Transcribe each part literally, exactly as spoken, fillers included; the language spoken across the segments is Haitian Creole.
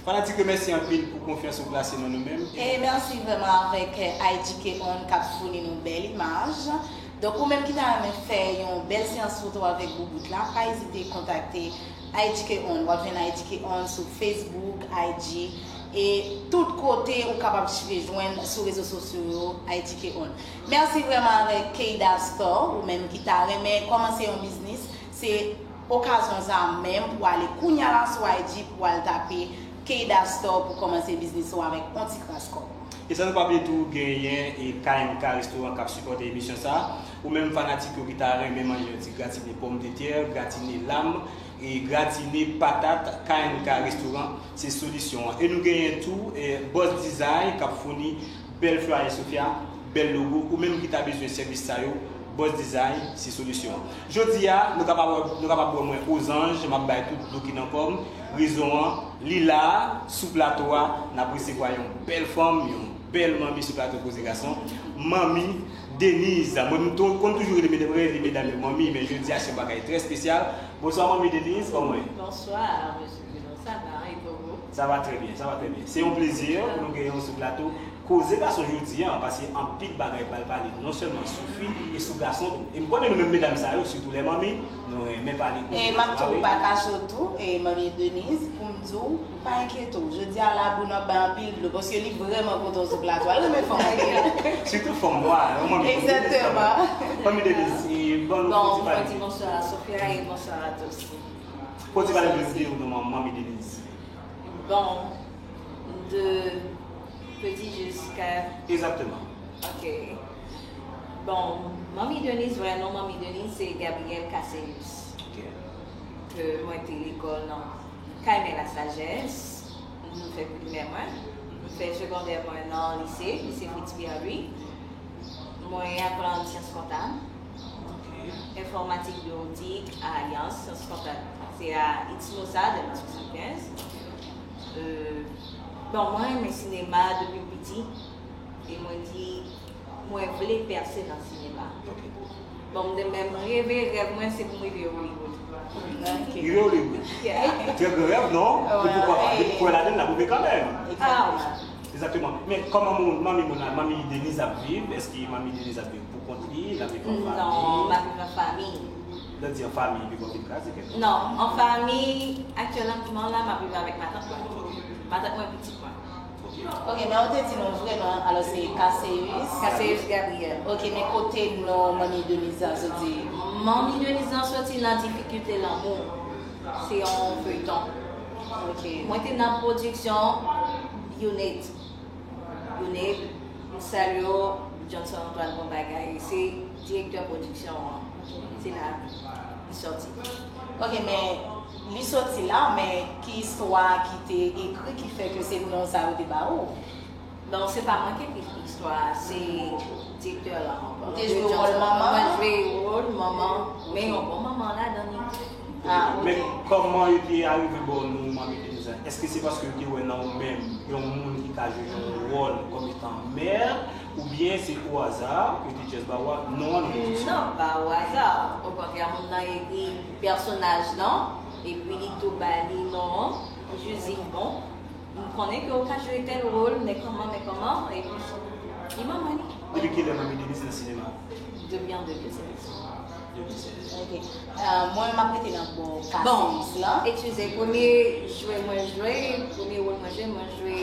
Fanatik yo, mèsi anpil pou konfyans ou plase nan nou menm. E mèsi vrèman avèk I G K On k ap founi nou bèl imaj. Donk, ou menm ki ta renmen fè yon bèl seyans foto avèk boubout la, pa ezite kontakte I G K On. W ap jwenn I G K On sou Facebook, I G, e tout kote ou kapab chita jwenn sou rezo sosyo yo, I G K On. Mèsi vrèman avèk Keida Store, ou menm ki ta renmen kòmanse yon biznis, se okazyon sa menm pou ale kounya la sou I G pou al tape Keida Store pou kòmanse biznis ou avèk yon ti kras kòb. E san nou pa bliye tou, genyen e K N K Restaurant k ap sipòte emisyon sa. Ou menm fanatik yo ki ta renmen manje yon ti gratine pòmdetè, gratine lam, e gratine patat, K N K Restaurant se solisyon an. E nou genyen tou e Boss Design k ap founi bèl flè Ayasofya, bèl logo, ou menm ki ta bezwen sèvis sa yo, Boss Design se solisyon an. Jodi a, nou kapab, nou kapab wè mwen ozanj, m ap bay tout dlo ki nan kò m. Rezon an, li la, sou plato a, n ap resevwa yon bèl fanm, yon bèl manmi sou plato Koze Gason. Manmi Denise, mwen m tou- konn toujou rele medam, rele medam yo manmi, men jodi a se yon bagay trè espesyal. Bonswa manmi Denise, kòman w ye? Bonsoir, monsieur Bruno. Ça va, et pour vous? Sa va trè byen, sa va trè byen. Se yon plezi pou nou genyen w sou plato Koze Gason jodi a, paske anpil bagay pral pale, non sèlman sou fi e sou gason tou. E m konnen nou menm medam sa yo, sitou lè manmi, nou renmen pale koze. E m ap tou pa kache w tou, e manmi Denise, pou m di w, pa enkyete w. Jodi a la, Bruno ap bay anpil dlo, paske li vrèman kontan w sou plato a. Li renmen fanm anpil. Sitou fanm nwa, yon manmi. Egzakteman. Manmi Denise, e ban nou yon ti pale. Bon, mwen di bonsoir à Sophia et bonsoir à tous. Fò w ti pale de, de, de manmi Denise. Bon, de petit jusqu'à... Exactement. Ok. Bon, Manmi Denise, vrè non Manmi Denise, se Gabrielle Casséus. Ok. Ke mwen te lekòl nan Kay Mè Lasajès. Mwen fè primè mwen. Mwen fè segondè mwen nan lise, lise Fritz Pierre Louis. Mwen aprann syans kontab, enfòmatik biwomedik a Alyans, syans kontab, se a Itsmosa de mil swasann kenz. Euh, bon, mwen renmen sinema depi m piti, e mwen di, mwen vle pèse nan sinema. Bon, m te menm reve, rèv mwen se pou m rive Hollywood. Rive Hollywood. Yeah. Trè gran rèv, non? Ou poko, depi w kwè ladann, l ap rive kanmenm. Ah, wi. Egzakteman. Men kòman moun, manmi moun la, manmi Denise ap viv? Èske manmi Denise ap viv pou kont li, l ap viv an fanmi? Non, m ap viv an fanmi. Lè w di an fanmi, pi bon vin kraze kèk moun. Non, an fanmi, aktyèlman la, m ap viv avèk matant mwen. Matant mwen, pitit mwen. Ok, men ou te di nou vrè non, alò se Casséus. Casséus Gabrielle. Ok, men kote non manmi Denise a soti? Manmi Denise a soti nan Difikilte Lanmou. Se yon feyton. Ok. Mwen te nan pwodiksyon Unit. Unit, m salye w, Johnson Antoine Bon Bagay. Se direktè pwodiksyon an. Se la li soti. Ok, men li soti la, men ki istwa ki te ekri ki fè ke se non sa yo te ba ou? Bon, se pa mwen ki ekri istwa a, se direktè lan ankò. Ou te jwe wòl manman? Mwen jwe wòl manman, men yon bon manman ladan li. Ah, ok. Men kòman yo te arive ba w non Manmi Denise la? Èske se paske yo te wè nan ou menm yon moun ki ka jwe yon wòl kòm etan mè, oubyen se o aza yo te just ba w non an nan pwodiksyon? Non, pa o aza. Okontrè, moun nan ekri pèsonaj lan, epi li tou ba li non an, li jis di, bon, m konnen ke w ka jwe tèl wòl, men kòman, men kòman, epi li ban mwen li. Depi kilè Manmi Denise nan sinema? Depi an de mil sèz. De mil sèz. Ok. Euh, mwen, m ap rete nan bò Casséus lan. Bon, eskize, premye jwe mwen jwe, premye wòl mwen jwe, mwen jwe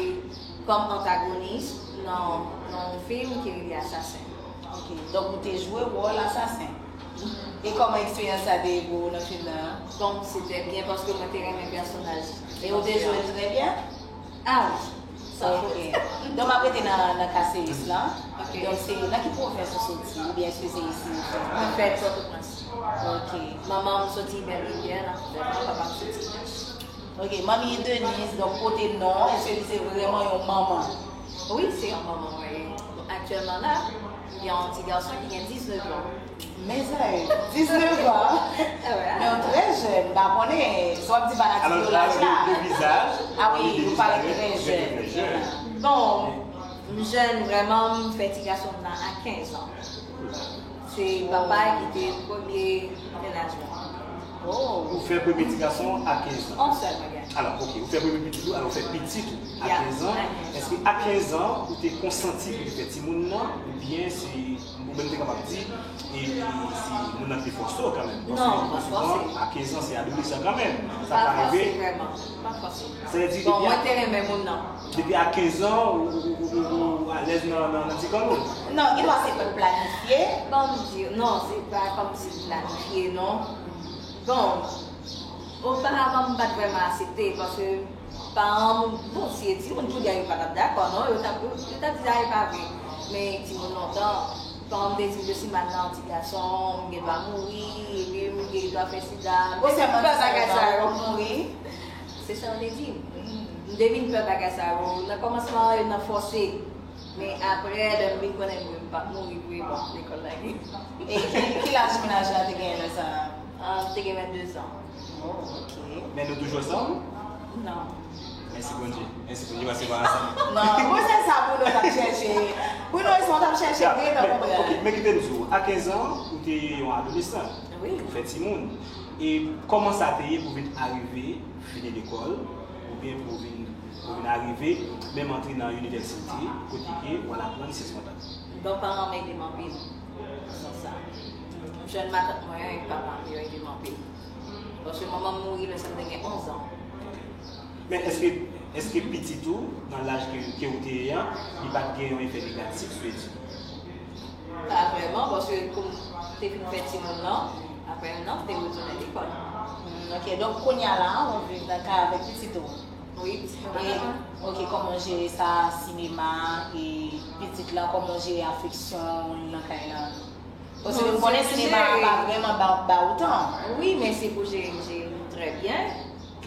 kòm antagonis nan, nan yon fim ki rele Assassin. Ok. Donk, ou te jwe wòl asasen. E kòman eksperyans sa te ye pou ou nan fim nan? Bon, se te byen paske mwen te renmen pèsonaj. E ou te jwe l trè byen? Ah wi. Ok. Donk, m ap rete nan, nan Casséus lan. Ok. Donk, se nan ki pwovens ou soti? Oubyen èske se isi ou fèt? Mwen fèt Pòtoprens. Ok. Manman m soti Bèl Rivyè, nan Fondèblan, papa m soti Nèch. Ok, Manmi Denise, donk, pote non, èske li se vrèman yon manman? Wi, se yon manman mwen ye. Aktyèlman la, m gen yon ti gason ki gen diznèf an. Mezanmi, diznèf an. Men w trè jèn, m pa konnen, sa w ap di fanatik yo laj la. Ah wi, ou parèt trè jèn. Bon, m jèn vrèman, m fè ti gason m nan a kenz an. Se papa ki te premye mennaj mwen. Ou fè premye ti gason a kenz an. Yon sèl mwen gen. Alò, ok, ou fè premye pitit ou, alò ou fè pitit ou a kenz an. Èske a kenz an, ou te konsanti pou te fè timoun nan, oubyen se, ou menm te kapab di, e, se moun nan ki te fòse w kanmenm? Paske non, pa fòse. A kenz an, se adolesan kanmenm. Sa pa rive. Pa fòse, vrèman. Pa fòse. Sa vle di, bon, mwen te renmen moun nan. Depi a kenz an, ou, ou, ou, ou, ou alèz nan, nan, nan ti kò nou? Non, gen dwa se pa planifye. Ban m di, non, se pa kòmsi planifye, non. Bon, oparavan, m pa t vrèman aksepte, paske paran m, bon, si e timoun, jodi a, yo pa t ap dakò, non, yo t ap, yo t ap di, "A, e pa vre." Men timoun lontan, paran m te di m, "Josimar, nan ti gason, m gen dwa mouri, epi m gen dwa fè sida." M te vin pè bagay sa yo. Mouri. Se sa yo te di m. M te vin pè bagay sa yo. Nan kòmansman an, yo nan fòse. Men apre, lè m vin konnen m p ap mouri vre, bon, lekòl la gen. E ki, ki laj mennaj la te genyen lè sa a? Ah, m te gen vennde zan. Oh, ok. Men nou toujou ansanm? Non. Mèsi Bondye. Mèsi Bondye, paske pa ansanm. Non, mwen se sa Bruno t ap chèche. Bruno, e sa w t ap chèche, men, men, ok, men kite m di w, a kenz an, ou te yon adolesan. Wi. Ou fè timoun. E kòman sa te ye pou vin arive fini lekòl, oubyen pou vin, pou vin arive menm antre nan inivèsite, kote ke w al aprann syans mantal? Bon, paran m ede m anpil nan sans sa. Jèn matant mwen an, e papa m, yo ede m anpil. Paske manman m mouri lè sa m te gen onz an. Men èske, èske pitit ou, nan laj ke, ke ou te ye an, li pa t gen yon efè negatif sou etid ou? Pa vrèman, paske kou m te fin fè timoun nan, apre yon an, m te retounen lekòl. Hmm, ok, donk kounye a la, ou viv nan kay avèk pitit ou? Wi, pitit mwen pa la. E, ok, kòman w jere sa, sinema, e pitit lan, kòman w jere afeksyon nan kay lan? Paske m konnen sinema a pa vrèman ba, ba ou tan. Wi, men se pou jere, m jere l trè byen.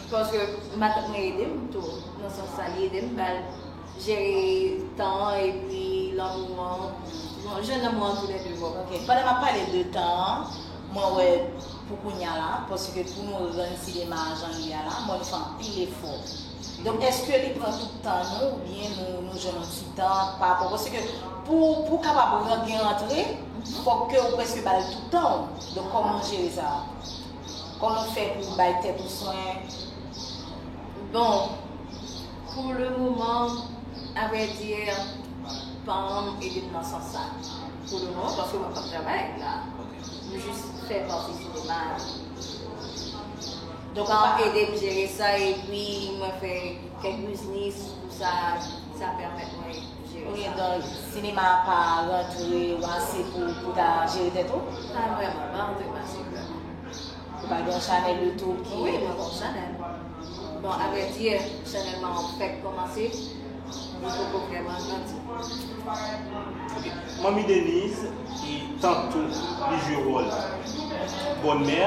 Paske matant mwen ede m tou, nan sans sa, li ede m ba l jere tan an epi lanmou an. Bon, jwenn lanmou an toulède bò. Ok, pandan m ap pale de tan an, mwen wè pou kounye a la, paske pou nou rann sinema a jan l ye a la, mwen nou fè anpil efò. Donk, èske li pran tout tan nou, oubyen nou, nou jwenn yon ti tan pa rapò? Paske pou, pou w kapab ran-, gen rantre, fòk ke ou prèske ba l tout tan w. Donk, kòman w jere sa? Kòman w fè pou w bay tèt ou swen? Bon, pou le moman, avrèdi, paran m ede m nan sans sa. Pou le moman, paske mwen p ap travay la. M jis fè pati sinema a. Donk, paran m ede m jere sa, epi mwen fè kèk biznis pou sa, sa pèmèt mwen jere sa. Ok, donk, sinema a pa rantre w ase pou, pou ta jere tèt ou? Pa vrèman, pa rantre m ase vrèman. Ou pa gen yon chanèl YouTube ki... Wi, mwen gen yon chanèl. Bon, avrèdi, chanèl mwen an fèk kòmanse, li poko vrèman grandi. Ok. Manmi Denise, e tanto li jwe wòl bòn mè,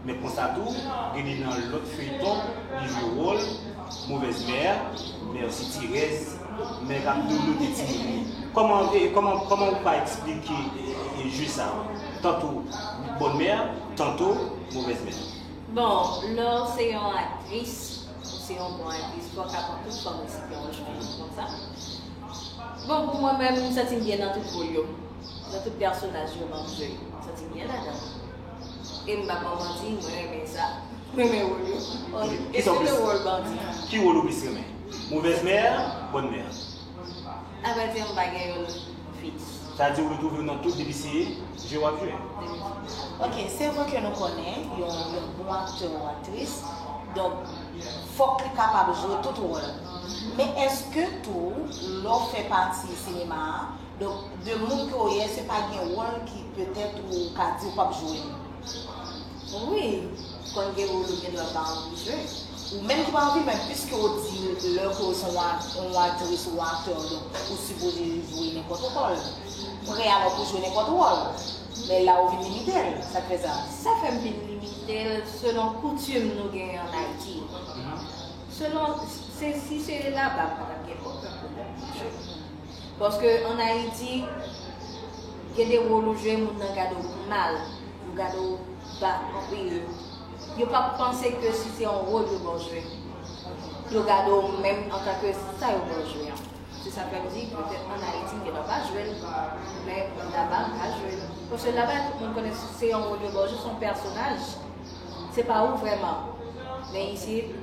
men konsa tou, gen de nan lòt feyton, li jwe wòl movèz mè, mè sitirèz, mè k ap douloute timoun li. Kòman, e, kòman, kòman ou ka eksplike, e, e, e, jwe sa? Tanto bòn mè, tanto movèz mè. Bon, lè w se yon aktris, ou se yon bon aktris, fò w ka pran tout fòm resipyan w jwenn, konsa. Bon, pou mwen menm, m santi m byen nan tout wòl yo. Nan tout pèsonaj yo ban m jwe, m santi m byen ladan. E m p ap manti, mwen renmen sa. Mwen renmen wòl yo. Èske w wòl bandi? Ki wòl ou plis renmen? Movèz mè, bòn mè? Avrèdi, m pa gen youn fiks. Sa di ou retwouve w nan tout, depi se jwe w ap jwe? Ok, se vre ke nou konnen yon, yon bon aktè ou aktris, donk, fòk li kapab jwe tout wòl. Men èske tou, lè w fè pati sinema a, donk, de moun ke w ye, se pa gen wòl ki petèt ou ka di ou p ap jwe l? Wi, konn gen wòl ou gen dwa pa anvi jwe. Ou menm ki pa anvi, men piske w di lè ke w se yon ak-, yon aktris ou aktè, donk, ou sipoze jwe nenpòt wòl. Prè alò pou jwe nenpòt wòl. Men la ou vin limite l, sa k fè sa? Sa fè m vin limite l selon koutim nou genyen ann Ayiti. Selon, se, si se laba, m pa t ap gen okenn pwoblèm pou jwe. Paske ann Ayiti, gen de wòl ou jwe, moun nan gade w mal, yo gade w ba anpil. Yo p ap panse ke si se yon wòl yo ba w jwe, yo gade w menm antanke sa yo ba w jwe an. Se sa fè m di, petèt ann Ayiti, m gen dwa pa jwe l, men laba, m ka jwe l. Paske laba, tout moun konnen se yon wòl yo ba w jwe, se yon pèsonaj. Se pa ou vrèman. Men isit,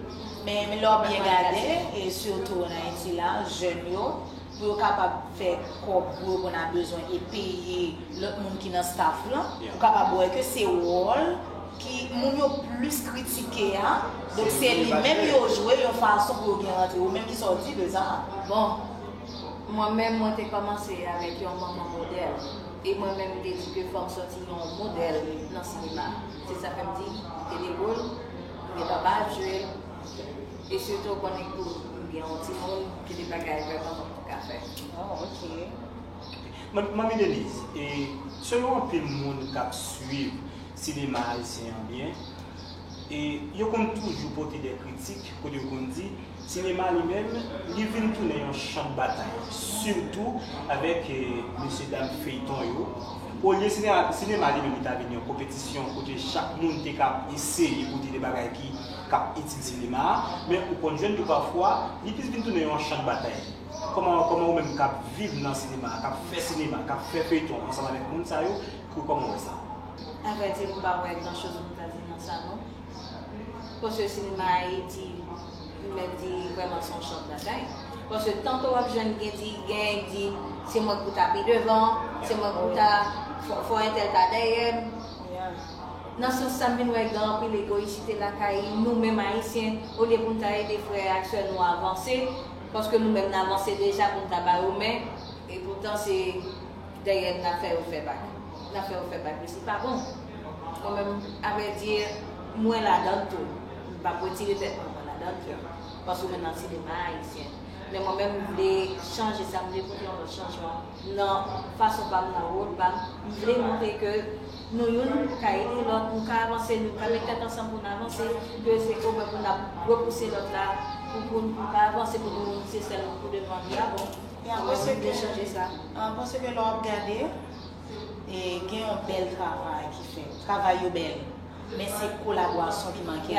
Men, men lè w byen gade, e sitou an Ayiti la, jèn yo, pou yo kapab fè kòb pou yo konn a bezwen e peye lòt moun ki nan staff lan, ou kapab wè ke se wòl ki moun yo plis kritike a. Donk se li menm yo jwe yon fason pou yo gen rantre. Ou menm ki sa w di de sa? Bon, mwen menm mwen te kòmanse avèk yon manman modèl. E mwen menm m te di ke fò m sòti yon modèl nan sinema. Se sa fè m di, te deboul, m gentan pa ap jwe. E sitou konnen tou m gen yon timoun, gen de bagay vrèman fò m tou ka fè. Oh, ok. Manmi Deniz, e selon anpil moun k ap swiv sinema ayisyen an byen, e yo konn toujou pote de kritik kote yo konn di sinema li menm li vin tounen yon chan batay, sitou avèk mesye dam feyton yo. Olye sinema li menm li ta vin yon konpetisyon kote chak moun te ka eseye pote de bagay ki k ap itil sinema a, men ou konn jwenn tou pafwa li plis vin tounen yon chan batay. Kòman kòman ou menm k ap viv nan sinema a, k ap fè sinema, k ap fè feyton ansanm avèk moun sa yo, pou kòman w wè sa? Avrèdi m pa wè gran choz pou ta di nan sa non. Paske sinema Ayiti, m mèt di vrèman se yon chan batay. Paske tanto w ap jwenn gen di gen di se mwen k pou ta pi devan, se mwen k pou ta fò entèl ta dèyè m. Nan sans sa m vin wè gen anpil egoyisite lakay nou menm ayisyen, olye pou n ta ede frè ak sè nou avanse, paske nou menm n avanse deja pou n ta ba yo men, epoutan se dèyè n ap fè yo fè bak. N ap fè yo fè bak, li pa bon. Mwen menm, avrèdi, mwen ladan l tou. M p ap retire tèt mwen, mwen ladan l tou. Paske mwen nan sinema ayisyen. Men mwen menm, m vle chanje sa, m vle pote yon lòt chanjman. Nan fason pa m, nan wòl pa m, m vle montre ke nou youn ka ede lòt, nou ka avanse, nou ka met tèt ansanm pou n avanse, ke se omwen pou n ap repouse lòt la, pou, pou, pou n ka avanse, pou nou se sèl pou devan nou la, bon. Mwen menm, m vle chanje sa. Paske lè w ap gade, e, gen yon bèl travay ki fèt. Travay yo bèl. Men se kolaborasyon ki manke.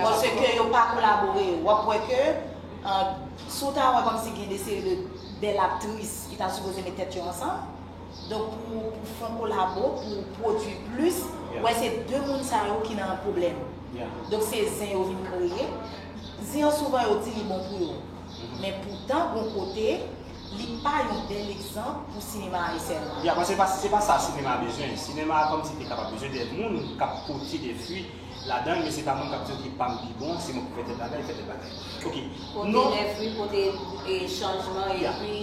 Paske yo pa kolabore. W ap wè ke si w ta wè kòmsi gen de seri de bèl aktris ki ta sipoze met tèt yo ansanm, donk pou, pou fè yon kolabo, pou pwodui plis, w wè se de moun sa yo ki nan pwoblèm. Donk se zen yo vin kreye. Zen an souvan yo di li bon pou yo. Men poutan, gon kote, li pa yon bèl egzanp pou sinema ayisyen an. Ya, paske se pa, se pa sa sinema a bezwen. Sinema a kòmsi te kapab bezwen de moun k ap pote de fwi ladan l, men se pa moun k ap di, "Ok, pa m pi bon, se mwen ki fè tèl bagay, fè tèl bagay." Ok. Pote de fwi, pote e, chanjman, epi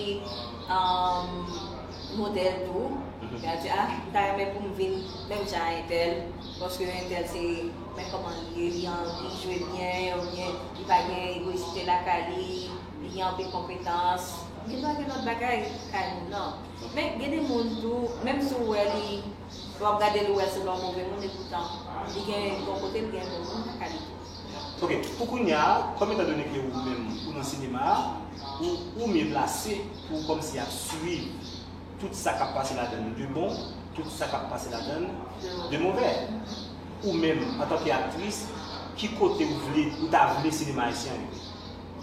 modèl tou. Y a di, ah, m ta renmen pou m vin menm jan a entèl, paske entèl se, men kòman li ye, li an, li jwe byen, oubyen li pa gen egoyisite lakay li, li gen anpil konpetans. Gen dwa gen lòt bagay kay moun nan. Men gen de moun tou, menm si w wè li, w ap gade l, ou wè se yon move moun, epoutan li gen bon kote, li gen bon moun lakay li tou. Ok, pou kounye a, kòm etan done ke ou menm ou nan sinema a, ou, ou mye plase pou kòmsi ap swiv tout sa k ap pase ladan l de bon, tout sa k ap pase ladan l de move. Ou menm, antanke aktris, ki kote ou vle, ou ta vle sinema ayisyen an rive?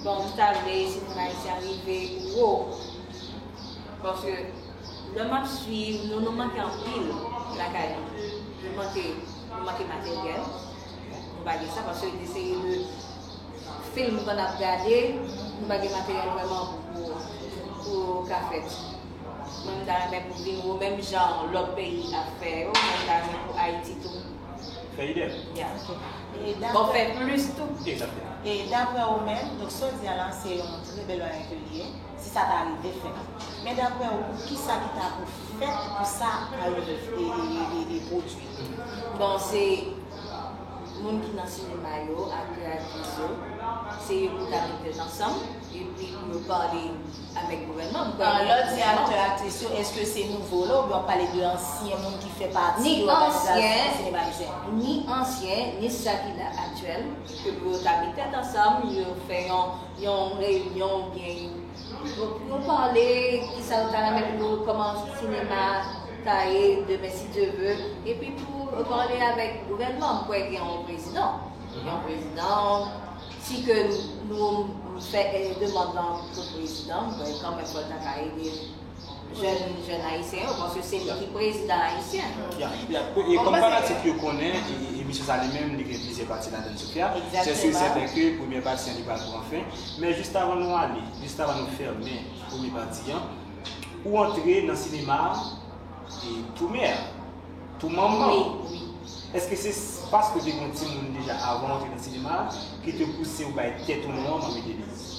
Bon, m ta vle sinema ayisyen an rive wo. Paske lè m ap swiv, nou, nou manke anpil lakay nou. Nou manke, nou manke materyèl. Nou pa gen sa, paske de seri de fim nou konn ap gade, nou pa gen materyèl vrèman pou, pou, pou ka fèt. Mwen, m ta renmen pou vin wo menm jan lòt peyi ap fè yo, mwen, m ta renmen pou Ayiti tou. Fè idèm. Ya. Bon, fè plis tou. Egzakteman. E daprè ou menm, donk sa w di a la, se yon trè bèl bagay ke l ye, si sa ta rive fèt. Men daprè ou, kisa ki ta pou fèt pou sa arive e, e, e, e, e pwodui? Bon, se moun ki nan sinema yo ak aktris yo, se yo pou ta met tèt ansanm, epi pou yo pale avèk gouvènman. M kwè Lè w di aktè, aktris yo, èske se nouvo la oubyen w ap pale de ansyen moun ki fè pati de òganizasyon sinema ayisyen? Ni ansyen, ni sa ki la aktyèl, ke pou yo ta met tèt ansanm, yo fè yon, yon reyinyon oubyen yo, yo pale kisa yo ta renmen pou kòman sinema ta ye demen si Dye ve, epi pou pale avèk gouvènman, m kwè gen yon prezidan. Yon prezidan, si ke nou fè demann lan pou prezidan, m kwè kanmenm fò l ta ka ede nou. Jèn, jèn ayisyen yo, paske se li ki prezidan ayisyen. Ya, ya, e kòm fanatik yo konnen, e, e, emisyon sa li menm, li gen plizyè pati ladan l, Sophia. Se sur sèten ke premyè pati an li pral pran fen. Men jis avan nou ale, jis avan nou fèmen premye pati an, ou antre nan sinema e tou mè, tou manman. Wi, wi. Èske se paske w te gen yon timoun deja avan w antre nan sinema ki te pouse w bay tèt ou non an Manmi Denise?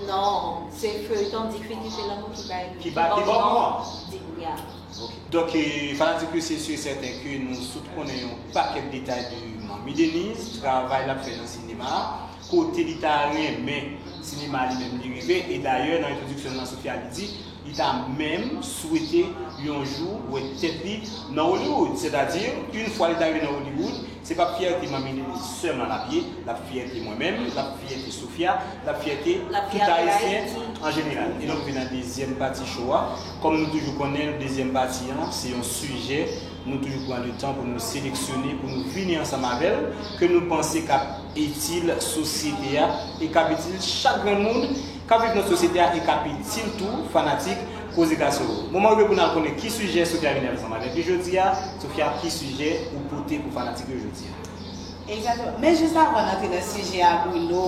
Non, se feyton Difikilte Lanmou ki bay, ki ba, ki ban mwen an. Di, ya. Ok. Donk, eh, fanatik yo, se sur sèten ke nou sot konnen yon pakèt detay de Manmi Denise, travay l ap fè nan sinema a, kote li ta renmen sinema li menm li rive. E dayè, nan entwodiksyon l lan, Sophia li di, li ta menm swete yon jou wè tèt li nan Hollywood. Sètadi, yon fwa li ta rive nan Hollywood, se p ap fyète Manmi Denise sèlman l ap ye, l ap fyète mwen menm, l ap fyète Sophia, l ap fyète tout Ayisyen an jeneral. E nou rive nan dezyèm pati show a. Kòm nou toujou konnen, dezyèm pati an, se yon sijè nou toujou pran le tan pou nou seleksyone, pou nou vini ansanm avè l, ke nou panse k ap itil sosyete a e k ap itil chak grenn moun k ap viv nan sosyete a e k ap itil tou fanatik Koze Gason yo. Moman rive pou n al konnen ki sijè Sophia vini ansanm avèk li jodi a. Sophia, ki sijè ou pote pou fanatik yo jodi a? Egzakteman. Men jis avan n antre nan sijè a, Bruno,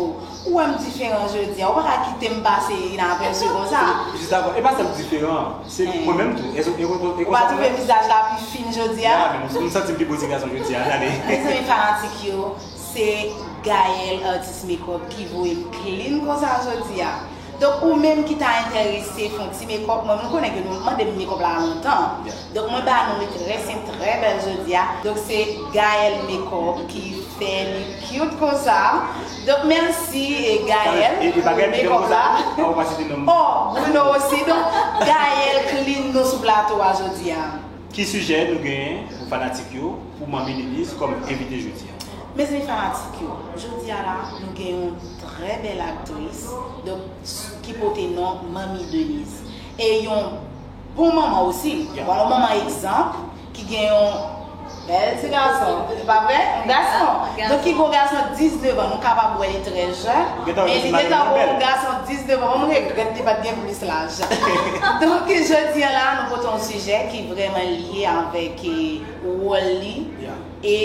ou wè m diferan jodi a. Ou pa ka kite m pase inapèsi konsa. Jis avan, e pa sèl diferan, se mwen menm tou. E, e, e, e, ou pa twouve vizaj la pi fin jodi a? Ya, men m santi m pi bo ti gason jodi a, gade. Mezanmi, fanatik yo, se Gaëlle, atis makeup, ki voye m clean konsa jodi a. Donk, ou menm ki ta enterese fè yon ti makeup, mwen, nou konnen ke nou mande m makeup la lontan. Donk, mwen ba nou li trè senp, trè bèl jodi a. Donk, se Gaëlle Makeup ki fè li cute konsa. Donk, mèsi, e, Gaëlle, pou makeup la. Oh, Bruno osi. Donk, Gaëlle clean nou sou plato a jodi a. Ki sijè nou genyen pou fanatik yo, pou Manmi Denise kòm envite jodi a? Mezanmi fanatik yo, jodi a la, nou gen yon trè bèl aktris, donk, s-, ki pote non Manmi Denise. E yon bon manman osi. Bon, yon manman egzanp, ki gen yon bèl ti gason, se pa vre? Yon gason. Donk, ki gen yon gason diznèf an, nou kapab wè li trè jèn, men li gentan gen yon gason diznèf an, mwen regrèt li pa t gen plis laj. Donk, jodi a la, nou pote yon sijè ki vrèman lye avèk, eh, wòl li, e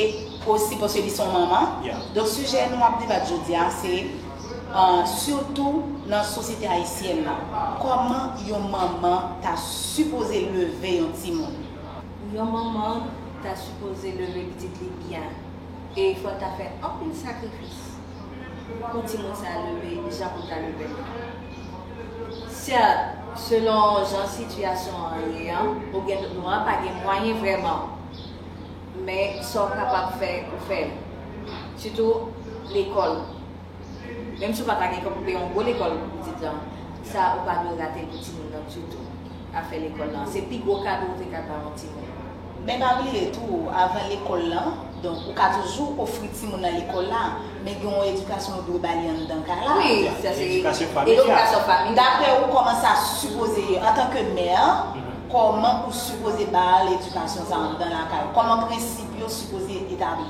osi paske li se yon manman. Donk, sijè nou ap debat jodi a, se, eh, sitou nan sosyete ayisyèn nan, kòman yon manman ta sipoze leve yon timoun? Yon manman ta sipoze leve pitit li byen. E fò l ta fè anpil sakrifis pou timoun sa a leve jan pou l ta leve l. Sèt, selon jan sitiyasyon an ye an, ou gen, nou an pa gen mwayen vrèman. Men sa w kapab fè, ou fè l. Sitou lekòl. Menm si w pa ta gen kòb pou peye yon gwo lekòl pou pitit lan, sa ou pa dwe rate l pou timoun nan ditou. Afè lekòl lan, se pi gwo kado ou te ka ba yon timoun. Men pa bliye tou, avan lekòl lan, donk, ou ka toujou ofri timoun nan lekòl la, men gen yon edikasyon ou dwe ba li anndan kay la. Wi, sa se edikasyon familyal. Dapre ou, kòman sa sipoze ye, antanke mè, kòman ou sipoze ba l edikasyon sa anndan lakay ou? Kòman prensip yo sipoze etabli?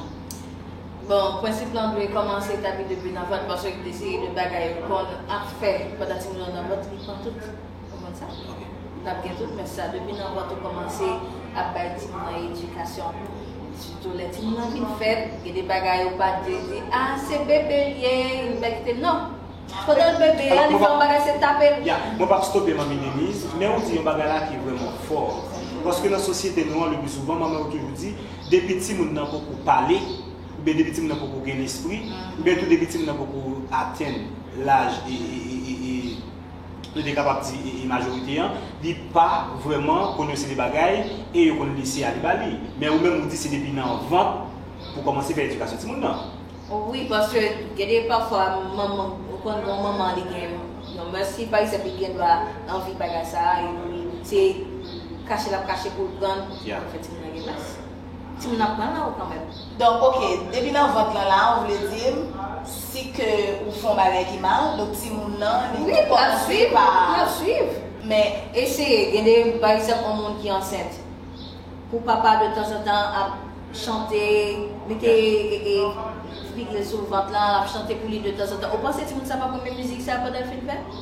Bon, prensip lan dwe kòmanse etabli depi nan vant, paske gen de seri de bagay ou konn ap fè pandan timoun nan nan vant, li pran tout. Ou konprann sa? N ap gen tout, men sa, depi nan vant ou kòmanse ap bay timoun nan edikasyon. Sitou lè timoun nan vin fèt, gen de bagay ou pa dwe di, "Ah, se bebe l ye, li mèt kite l." Non. Pandan l bebe a, li fè yon bagay, se tape l. Ya, mwen p ap stope Manmi Denise, men ou di yon bagay la ki vrèman fò. Paske nan sosyete nou an, le pli souvan, manman yo toujou di, depi timoun nan poko pale, oubyen depi timoun nan poko gen lespri, oubyen tou depi timoun nan poko atenn laj e, e, e, e, e, nou te kapab di, e, e, majorite an, li pa vrèman konn yon seri de bagay e yo konn lese ale ba li. Men ou menm ou di se depi nan vant pou kòmanse fè edikasyon timoun nan. Wi, paske gen de pafwa manman, ou konn gen manman li gen yon mèsi, pa egzanp, li gen dwa anvi bagay sa a, epi se kache l ap kache pou l pran l, pou l fè timoun nan gen mès. Timoun ap pran nan ou kanmenm. Donk, oke, depi nan vant lan la, ou vle di m, si ke ou fè yon bagay ki mal, donk timoun nan, li tou kòmanse pa. Wi, l ap swiv, l ap swiv. Men eseye, gen de, pa egzanp, yon moun ki ansent. Pou papa de tanzantan ap chante, mete, e, e, figi l sou vant lan, l ap chante pou li de tanzantan. Ou panse timoun sa p ap renmen mizik sa pandan l fin fèt?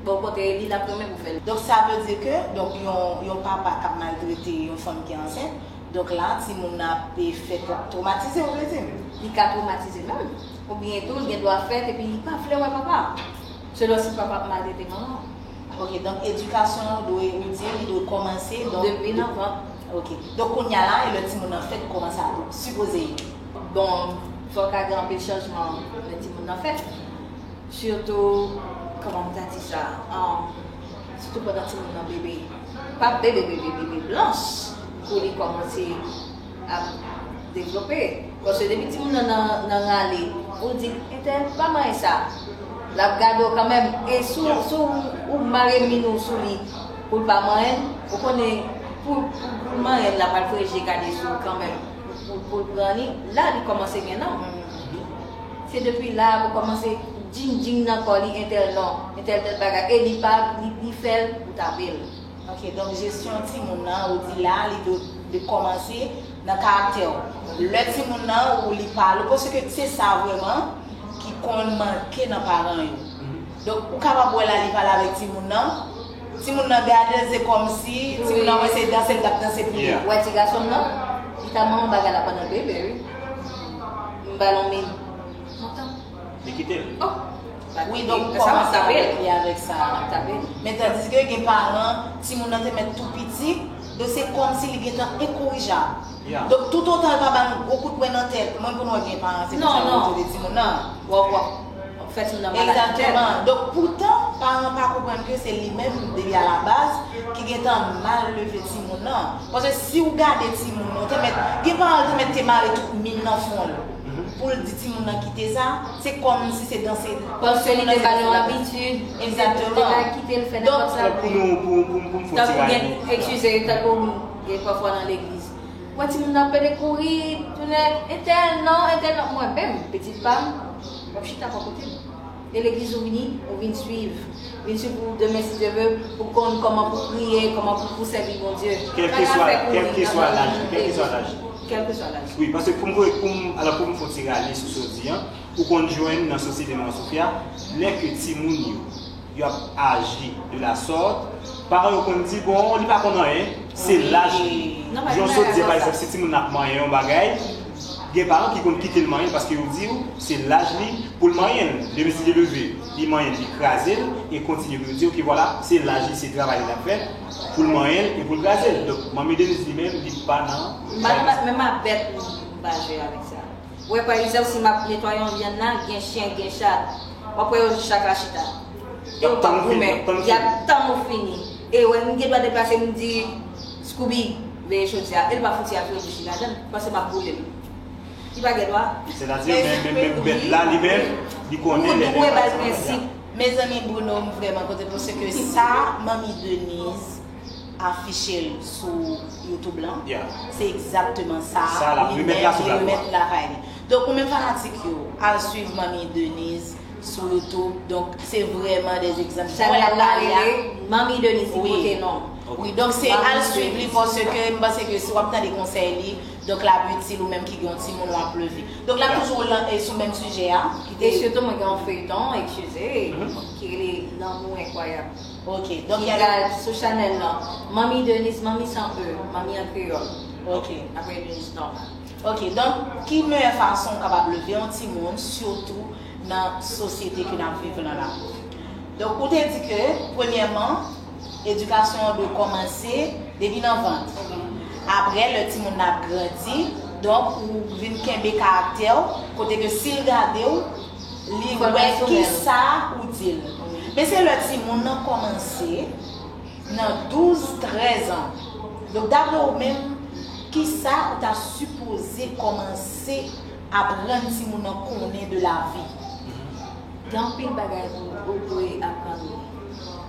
Bon, kote li l ap renmen pou fè l. Donk, sa vle di ke, donk, yon, yon papa k ap maltrete yon fanm ki ansent, donk la, timoun nan ap, e, fèt twomatize, ou vle di? Li ka twomatize menm. Oubyen tou, l gen dwa fèt epi li pa vle wè papa. Selon si papa ap maltrete manman. Ok, donk, edikasyon an dwe, ou di, li dwe kòmanse, donk, depi nan vant. Ok. Donk, kounye a la, e lè timoun nan fèt, kòman sa sipoze ye? Bon, fòk a gen anpil chanjman lè timoun nan fèt. Sitou, kòman m ta di sa? Ahn, sitou pandan timoun nan bebe. Pa bebe, bebe, bebe blanch pou li kòmanse ap devlope. Paske depi timoun nan nan, nan rale, ou di, entèl, pa manyen sa. L ap gade w kanmenm. E si w, si w, ou mare min ou sou li pou l pa manyen l, ou konnen pou, pou, pou l manyen l, l ap al freje gade sou ou kanmenm. Pou, pou, pou l pran li, la li kòmanse gen nanm. Se depi la pou kòmanse djing djing nan kò li, entèl non, entèl tèl bagay, e li pa, li, li fè l pou tape l. Ok, donk jesyon timoun nan, ou di la, li dwe, dwe kòmanse nan karaktè w. Lè timoun nan, ou li pale, paske se sa vrèman ki konn manke nan paran yo. Donk, ou kapab wè la, li pale avèk timoun nan, timoun nan gade l, se kòmsi timoun nan wè se danse l t ap danse pou li. Yeah. Ou wè ti gason m nan, li ta manman bagay la pandan l bebe, wi. M ba l yon min. Lontan. Li kite l. Oh. Wi, donk, kòman sa ap ede avèk sa? Men tandiske gen paran, timoun nan te mèt tou piti, donk se kòmsi li gentan enkorijab. Yeah. Donk, toutotan yo pa ba nou gwo kout pwen nan tèt, mwen pou nou wè gen paran, se konsa yo toujou timoun nan. W ap, w ap fè timoun nan malad nan tèt. Egzakteman. Donk, poutan, paran pa konprann ke se li menm, depi alabaz, ki gentan mal leve timoun nan. Paske si w gade timoun nan, ou te mèt, gen paran te mèt te mare tout min nan fwon l. Pou l di timoun nan kite sa, se kòmsi se danse. Paske li te ba l yon abitid. Egzakteman. Li te ba l kite l fè nenpòt sa l vle. Pou nou, pou, pou, pou m fè yon ti rale. Tankou gen, eskize, tankou gen pafwa nan legliz. Wè timoun nan pede kouri, tounen, entèl non, entèl non. Mwen menm, pitit pa m, w ap chita bò kote m. E legliz ou vini, ou vin swiv. Vin swiv pou demen, si Dye ve, pou konn kòman pou priye, kòman pou, pou sèvi Bondye. Kèlkeswa, kèlkeswa laj, kèlkeswa laj. Kèlkeswa laj. Wi, paske pou m, pou m, alò pou m fè yon ti rale sou sa w di an, ou konn jwenn nan sosyete nou an, Sofia, lè ke timoun yo, y ap aji de la sorte, paran yo konn di, bon, li pa konn anyen, se laj li. Jan w sot di, pa egzanp, si timoun nan ap manyen yon bagay, gen paran ki konn kite l manyen l paske yo di w se laj li pou l manyen l. Demen si Dye leve, li manyen l, li kraze l, e kontinye pou yo di, ok, vwala, se laj li, se travay li l ap fè pou l manyen l e pou l kraze l. Donk, Manmi Denise li menm, li pa nan. M pa, m pa, menm a bèt, m pa jwe avèk sa. Ou wè, pa egzanp, si m ap netwaye yon vyann la, gen chen, gen chat. W ap wè yo chak la chita. E yo p ap goumen. Y ap tann ou fini. E wè, m gen dwa deplase, m di, Scooby, veye chodyè a. E l pa fouti ap veye bouch li ladan l, paske m ap boule l. Li pa gen dwa. Sètadi, men, men, men bèt la, li menm, li konnen lè. Ou dwe ba l prensip. Mezanmi, Bruno, m vrèman kontan paske sa, Manmi Denise, afiche l sou YouTube lan. Yeah. Se egzakteman sa, sa l ap remèt la sou plato a. Li menm li remèt lakay li. Donk, ou menm fanatik yo, al swiv Manmi Denise sou YouTube. Donk, se vrèman de egzanp. Chanèl la rele Manmi Denise, li pote non. Wi, donk se al swiv li paske m panse ke si w ap tande konsèy li, donk l ap itil ou menm ki gen yon timoun w ap leve. Donk l ap toujou lan, e sou menm sijè a. E sitou mwen gen yon feyton, eskize, ki rele Lanmou Enkwayab. Ok, donk ki pral sou chanèl lan. Manmi Denise, Manmi san E, Manmi an kreyòl. Ok. Apre Denise nòmal. Ok, donk ki meyè fason w kapab leve yon timoun, sitou nan sosyete ke n ap viv lan la? Donk ou te di ke, premyèman, edikasyon an dwe kòmanse depi nan vant. Apre, lè timoun nan ap grandi, donk ou vin kenbe karaktè w, kote ke si l gade w, li wè kisa ou di l. Men se lè timoun nan kòmanse nan douz, trèz an. Donk, dapre ou menm, kisa ou ta sipoze kòmanse aprann timoun nan konnen de lavi? Gen anpil bagay ou, ou dwe aprann li.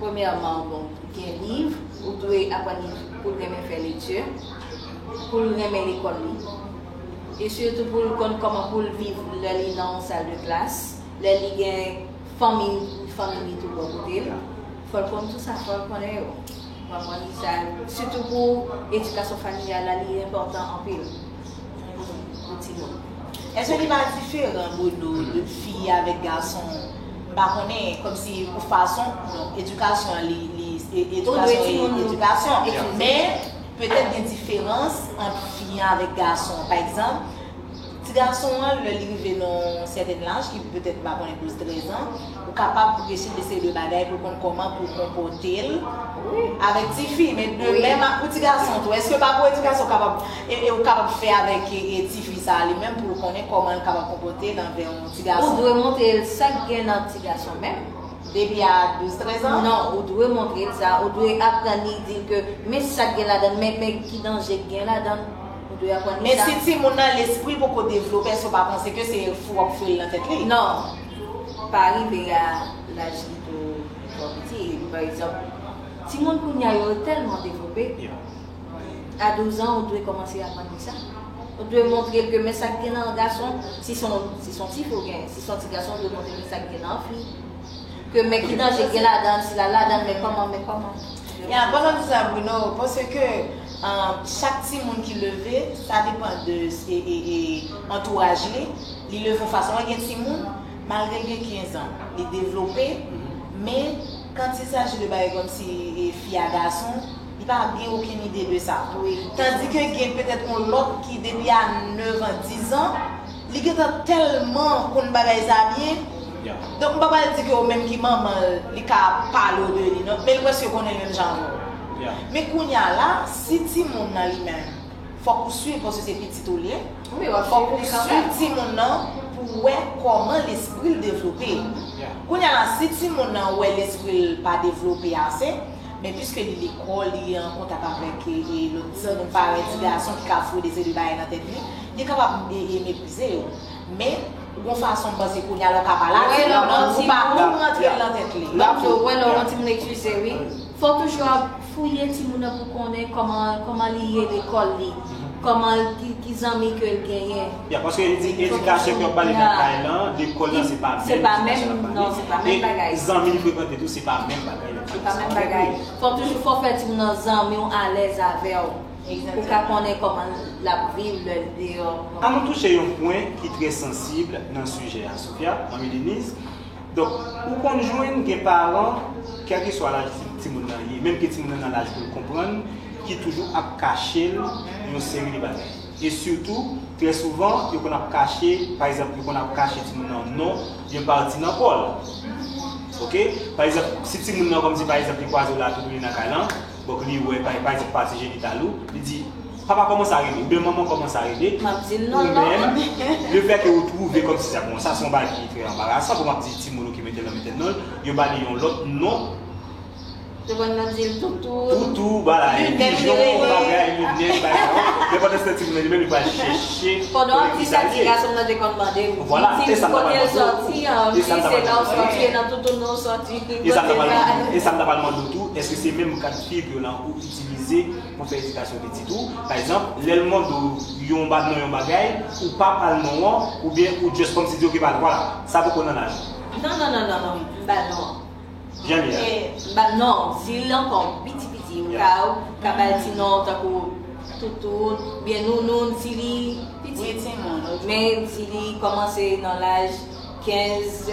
Premyèman, bon, gen liv, ou dwe aprann li pou l renmen fè lekti, pou l renmen lekòl li. E sitou pou l konn kòman pou l viv lè li nan yon sal de klas, lè li gen fanmi, fanmi li tou bò kote l. Fò l konn tout sa, fò l konnen yo. Ou konprann sa? Sitou pou edikasyon familyal la, li enpòtan anpil pou, pou timoun. Èske li pa diferan, Bruno, de fi avèk gason? pa konnen, kòmsi pou fason, bon, edikasyon an, li, li, e- edikasyon e edikasyon. Men, petèt gen diferans ant fi an avèk gason an. Pa egzanp, ti gason an, lè li rive nan yon sètèn laj, ki petèt, m pa konnen, douz, trèz an, ou kapab preche de seri de bagay pou l konn kòman pou l konpòte l avèk tifi. Men de menm pou ti gason tou, èske pa pou edikasyon ou kapab, e, e ou kapab fè avèk, e, e, tifi sa a li menm pou l konnen kòman l kapab konpòte l anvè yon ti gason? Ou dwe montre l sa k gen nan ti gason menm. Depi a douz, trèz an? Non, ou dwe montre l sa. Ou dwe aprann li, di l ke men sa k gen ladan, men, men ki danje k gen ladan. Ou dwe aprann li sa. Men si timoun nan, lespri l poko devlope, èske w pa panse ke se fou w ap foure l nan tèt li? Non. Pa rive a laj li twò, twò piti. Epi, pa egzanp, timoun kounye a yo tèlman devlope. A douz an, ou dwe kòmanse aprann li sa. Ou dwe montre l ke men sa k gen nan gason, si se yon, si se yon tifi ou gen, si se yon ti gason, ou dwe montre l men sa k gen nan fi. Ke men ki danje k gen ladan, si l al ladan, men kòman, men kòman. Ya, pandan w di sa, Bruno, paske, um, chak timoun ki leve, sa depann de, e, e, e, antouraj li. Li leve yon fason, gen timoun, malgre l gen kenz an, li devlope, men kan il s'agit de bagay kòmsi, e, fi a gason, li pa gen okenn ide de sa. Tandike gen petèt yon lòt ki depi a nèf an, diz an, li gentan tèlman konn bagay sa byen. Donk, m pa pral di ke ou menm ki manman l, li ka pale w de li, non, men li prèske konnen l menm jan avè w. Men kounye a la, si timoun nan li menm, fòk ou swiv, paske se pitit ou li ye. Fòk ou swiv timoun nan pou w wè kòman lespri l devlope. Kounye a la, si timoun nan wè lespri l pa devlope ase, men piske li lekòl, li an kontak avèk, e, e, lòt timoun parèy, ti gason ki ka foure de seri de bagay nan tèt li, li kapab, e, e, meprize yo. Men, ou gon fason m panse kounye a la ou ka pale a timoun nan, ou pa konn rantre l nan tèt li. Donk, ou wè lè yon timoun, eskize, wi. Fò toujou ap fouye timoun nan pou konnen kòman, kòman li ye lekòl li, kòman, ki, ki zanmi ke l genyen. Ya, paske li di edikasyon ke w ap pale nan kay lan, lekòl lan se pa menm, se pa menm, non, se pa menm bagay. E zanmi li frekante tou, se pa menm bagay yo. Se pa menm bagay. Fò toujou, fò fè timoun nan zanmi w alèz avè w. Ou ka konnen kòman l ap viv lè l deyò. An nou touche yon pwen ki trè sansib nan sijè a, Sophia, Manmi Denise. Donk, ou konn jwenn gen paran, kèlkeswa laj ti, timoun nan ye, menm ke timoun nan nan laj pou l konprann, ki toujou ap kache l yon seri de bagay. E sitou, trè souvan, yo konn ap kache, pa egzanp, yo konn ap kache timoun nan non yon pati nan kò l. Oke? Pa egzanp, si timoun nan, kòmsi, pa egzanp, li kwaze w la, tou li nan kay lan, donk li wè, pa, pa egzanp, pati jenital ou, li di, "Papa kòmanse a rele," oubyen "Manman kòmanse a rele." M ap di l non, non. Ou menm, lefètke ou twouve kòmsi sa, bon, sa se yon bagay ki trè anbarasan pou m ap di timoun ou ki mete l nan, mete l non, yo ba li yon lòt non. Yo konn nan di l toutou. Toutou, bala, e pijon, bagay, linèt, bagay. Men pandan se tan timoun nan li menm, li pral chèche. Pandan w ap di sa, ti gason m nan te konn mande m. Vwala, e sa m ta pral mande w tou. E sa m ta pral mande w tou. E sa m ta pral mande w tou, èske se menm kad figi lan ou itilize pou fè edikasyon pitit ou? Pa egzanp, lè l mande w yon ba-, non yon bagay, ou pa pral non an, oubyen ou just kòmsi di, "Oke, pral, vwala, sa poko nan laj ou." Non, non, non, non, non, m ba non an. Janm ye a. M ba non, di l ankò piti piti, ou ka, ou ka ba l ti non tankou toutou, byen nounoun, di li piti. Men di li kòmanse nan laj kenz,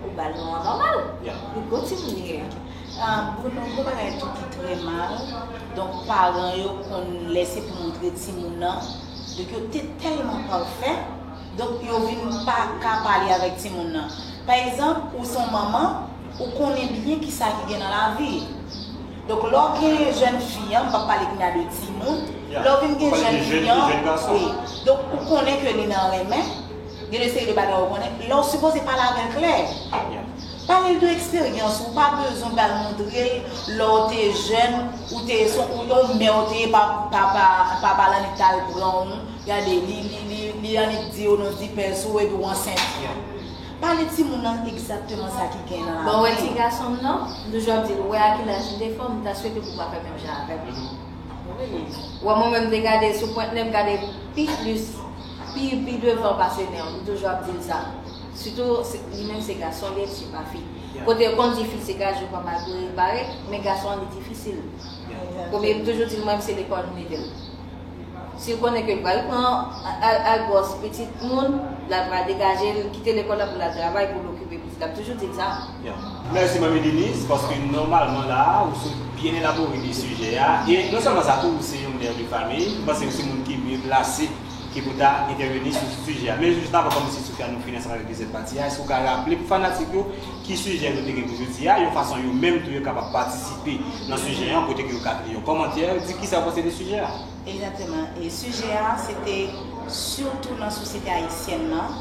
ou ba l non an nòmal. Li gwo timoun li ye. Ah, Bruno, gon bagay tou ki trè mal. Donk, paran yo konn lè se pou montre timoun nan. Donk, yo te tèlman pafè, donk, yo vin pa ka pale avèk timoun nan. Pa egzanp, ou se yon manman, ou konnen byen kisa ki gen nan lavi. Donk, lè w gen jèn fi an, m p ap pale kounye a de timoun, lè w vin gen jèn fi an, wi. Donk, ou konnen ke li nan renmen, gen de seri de bagay ou konnen, lè w sipoze pale avè l klè. Pale l de eksperyans ou, pa bezwen pral montre l lè w te jèn, ou te, se yon mè w te ye, pa, papa, papa l annik t al pran w, gade, li, li, li, li annik di w non di pè sou ou epi w ansent. Pale timoun nan egzakteman sa ki gen nan lavi. Bon, wè ti gason m nan, m toujou ap di l, ou wè a ki laj li te fè w, m ta swete pou w pa fè menm jan avè m. Ou wè mwen menm m te gade sou pwent nen, m gade pi plis, pi, pi devan pase nen w, m toujou ap di l sa. Sitou, se, li menm se gason li ye, li se pa fi. Kote yo konn di fi se gajou, pa mal pou repare, men gason an li difisil. Premye, m toujou di l, mwen, se lekòl m mete l. Si l konnen ke l pral pran al, al bòs pitit moun, l pral degaje l, kite lekòl la pou l al travay, pou l okipe pitit la. M toujou di l sa. Mèsi Manmi Denise, paske nòmalman la a, ou sot byen elabore de sijè a. E non sèlman sa tou, ou se yon mè de fanmi, m panse ou se moun ki mye plase ki pou ta entèveni sou sijè a. Men jis avan, kòm si Sophia nou fini ansanm avèk dezyèm pati a, èske ou ka raple pou fanatik yo ki sijè nou te gen pou jodi a, yon fason yo menm tou yo kapab patisipe nan sijè an, kote ke yo ka kite yon kòmantè, di kisa yo panse de sijè a? Egzakteman. E sijè a, se te sitou nan sosyete ayisyèn nan,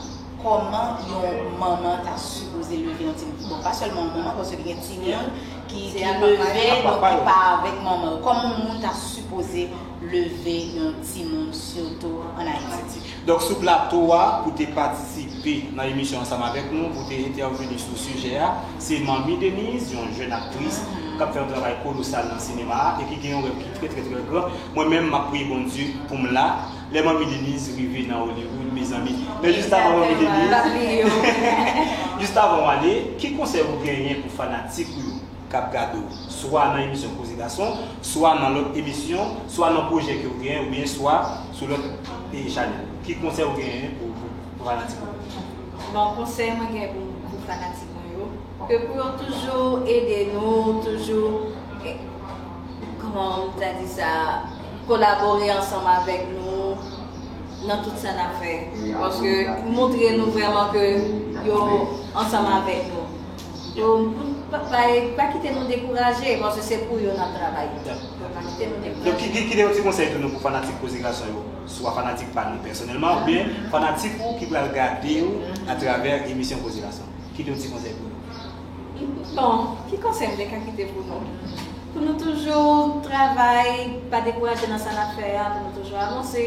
kòman yon manman ta sipoze leve yon timoun. Bon, pa sèlman yon manman, paske gen timoun ki, ki leve, donk ki pa avèk manman yo. Kòman yon moun ta sipoze leve yon timoun, sitou ann Ayiti? Donk, sou plato a, pou te patisipe nan emisyon ansanm avèk nou, pou te entèveni sou sijè a, se Manmi Denise, yon jèn aktris k ap fè yon travay kolosal nan sinema a e ki gen yon rèv ki trè, trè, trè gran. Mwen menm, m ap priye Bondye pou m la. Lè Manmi Denise rive nan Hollywood, mezanmi. Men jis avan Manmi Denise, jis avan w ale, ki konsèy ou genyen pou fanatik ou yo k ap gade w, swa nan emisyon Koze Gason, swa nan lòt emisyon, swa nan pwojè ke w genyen, oubyen swa sou lòt chanèl? Ki konsèy ou genyen pou, pou, pou fanatik ou yo? Bon, konsèy mwen gen pou, pou fanatik mwen yo, ke pou yo toujou ede nou, toujou, eh, kòman m ta di sa, kolabore ansanm avèk nou nan tout sa n ap fè. Paske montre nou vrèman ke yo ansanm avèk nou. Yo, pa, pa, pa kite nou dekouraje, paske se pou yo n ap travay. Yo pa kite nou dekouraje. Donk, ki, ki, kite yon ti konsèy tou nou pou fanatik Koze Gason yo, swa fanatik pa nou pèsonèlman, oubyen fanatik ou ki pral gade w atravè emisyon Koze Gason. Kite yon ti konsèy pou nou. Bon, ki konsèy m te ka kite pou nou? Pou nou toujou travay, pa dekouraje nan sa n ap fè a, pou nou toujou avanse.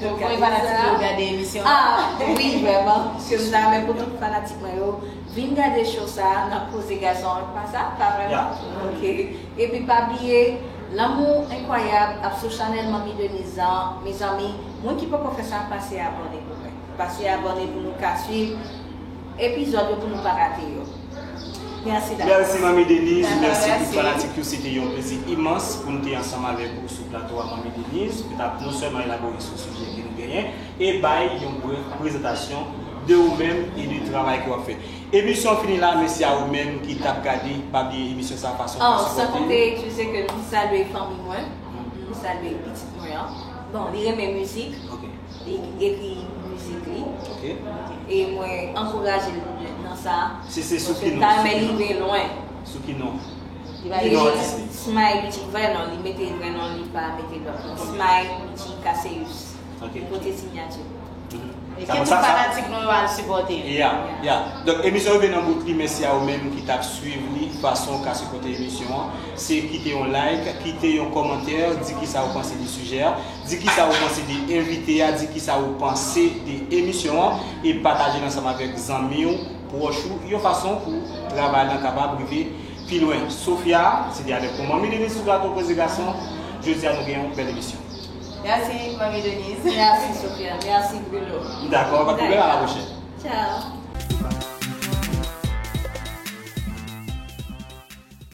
Donk, fò fanatik yo gade emisyon an. Ah, wi, vrèman. Ke m ta renmen pou tout fanatik mwen yo vin gade show sa a nan Koze Gason, pa sa? Pa vrèman? Ok. Epi pa bliye, Lanmou Enkwayab ap sou chanèl Manmi Denise an. Mezanmi, moun ki poko fè sa, pase abòne pou mwen. Pase abòne pou nou ka swiv epizòd yo, pou nou pa rate yo. Mèsi, dakò. Mèsi, Manmi Denise. Mèsi tout fanatik yo. Se te yon plezi imans pou n te ansanm avèk ou sou plato a, Manmi Denise. Ou t ap non sèlman elabore sou sijè ke nou genyen e bay yon brèf prezantasyon de ou menm e de travay ke w ap fè. Emisyon an fini la. Mèsi a ou menm ki t ap gade. Pa bliye emisyon sa a fason pou sipòte. San konte, tu sais que m salye fanmi mwen, m salye pitit mwen an. Bon, li renmen mizik. Li ekri mizik li. E mwen ankouraje l nan sa. Se, se sou ki non? Paske m ta renmen li rive lwen. Sou ki non? Ki non atis li? Smile Bichi, vrè non li, mete vrè non li, pa mete lòt non. Smile Bichi Caseus. Li pote siyati. E ke tout fanatik nou yo al sipòte. Ya, ya. Donk, emisyon rive nan bout li. Mèsi a ou menm ki t ap swiv li, fason w ka sipòte emisyon an. Se kite yon like, kite yon kòmantè, di kisa ou panse de sijè a. Di kisa ou panse de envite a, di kisa ou panse de emisyon an, e pataje l ansanm avèk zanmi w, pwòch ou, yon fason pou travay lan kapab rive pi lwen. Sophia, se te avèk nou, Manmi Denise sou plato Koze Gason. Jodi a, nou gen yon bèl emisyon. Mèsi, Manmi Denise. Mèsi, Sophia. Mèsi, Bruno. Dakò, pa t pwoblèm, a la pwochèn.